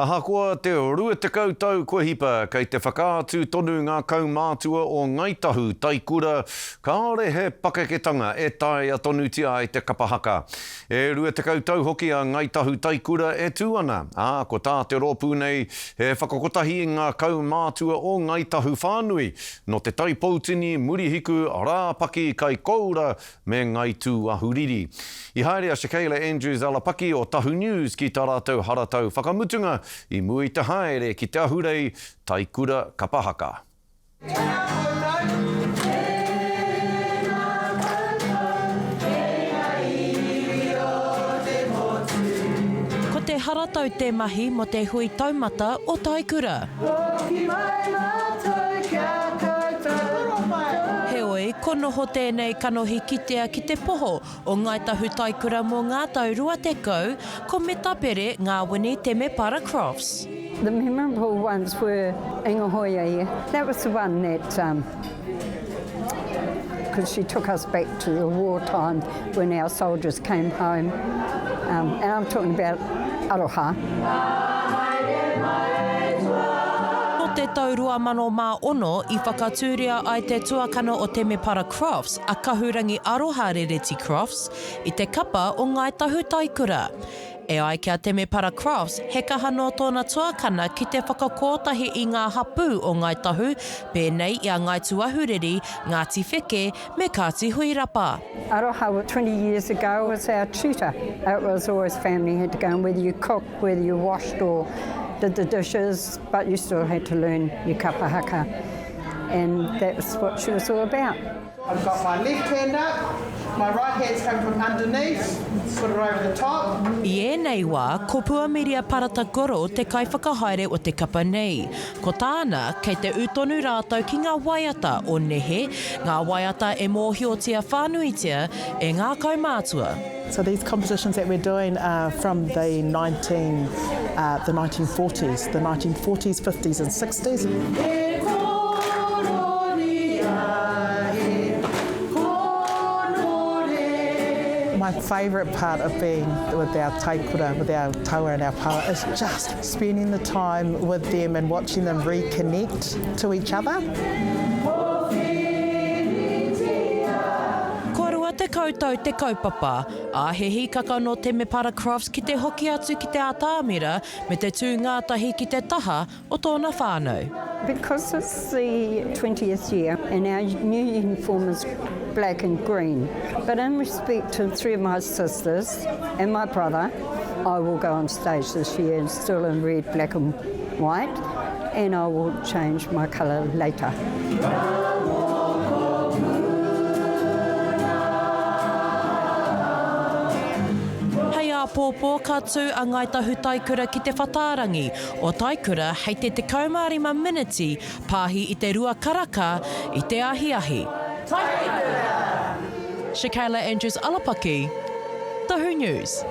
Ahakoa te 20 tau kua hipa, kei te whakaatu tonu ngā kaumātua o Ngāi Tahu Taikura kāore he pakeketanga e taea tonutia ai te kapa haka. E 20 tau hoki a Ngāi Tahu Taikura e tū ana, ā, ko tā te rōpū nei he whakakotahi i ngā kaumātua o Ngāi Tahu whānui, nō Te Tai Poutini, Murihiku, Rāpaki, Kaikōura me Ngai Tūahuriri. I haere a Shakayla Andrews Alapaki o Tahu News ki tā rātou haratau whakamutunga i mua i te haere ki te ahurei Taikura Kapa Haka. Tēnā koutou. Tēnā koutou, e ngā iwi o te motu. Ko te haratau te mahi mo te hui taumata o Taikura. Hoki mai mātou ki a koutou. Heoi, ko noho tēnei kanohi kitea ki te poho o Ngāi Tahu Taikura mō ngā tau 20, ko Metapere Ngāwini Temepara Crofts. The memorable ones were Ingahoia here. That was the one that um, because she took us back to the war time when our soldiers came home. Um, and I'm talking about aroha. Nō te tau 2006 i whakatūria ai te tuakana o Temepara Crofts, a Kahurangi Aroha Rereti Crofts, i te kapa o Ngāi Tahu Taikura. E ai ki a Temepara Crofts, he kaha nō tōna tuakana ki te whakakōtahi i ngā hapū o Ngāi Tahu, pēnei i a Ngāi Tūahuriri, Ngāti Wheke me Kāti Huirapa. Aroha 20 years ago was our tutor. It was always family had to go and whether you cooked, whether you washed or did the dishes, but you still had to learn your kapa haka. And that was what she was all about. I've got my left hand up, my right hand's come from underneath, put it over the top. I ēnei wā, ko Puamiria Parata Goro te kaiwhakahaere o te kapa nei. Ko tāna, kei te ū tonu rātou ki ngā waiata o nehe, ngā waiata e mōhiotia whānuitia e ngā kaumātua. So these compositions that we're doing are from the 19, uh, the 1940s, the 1940s, 50s and 60s. My favourite part of being with our taikura, with our taua and our paua, is just spending the time with them and watching them reconnect to each other. Kua 20 tau te kaupapa, ā, he hīkaka nō Temepara Crofts ki te hoki atu ki te atamira me te tū ngātahi ki te taha o tōna whānau. Because it's the 20th year and our new uniform is black and green, but in respect to three of my sisters and my brother, I will go on stage this year and still in red, black and white and I will change my colour later. Hei āpōpō ka tū a Ngāi Tahu Taikura ki te whatārangi o Taikura hei te 15 miniti pāhi i te rua karaka i te ahiahi. Taikura! Shakayla Andrews Alapaki, Tahu News.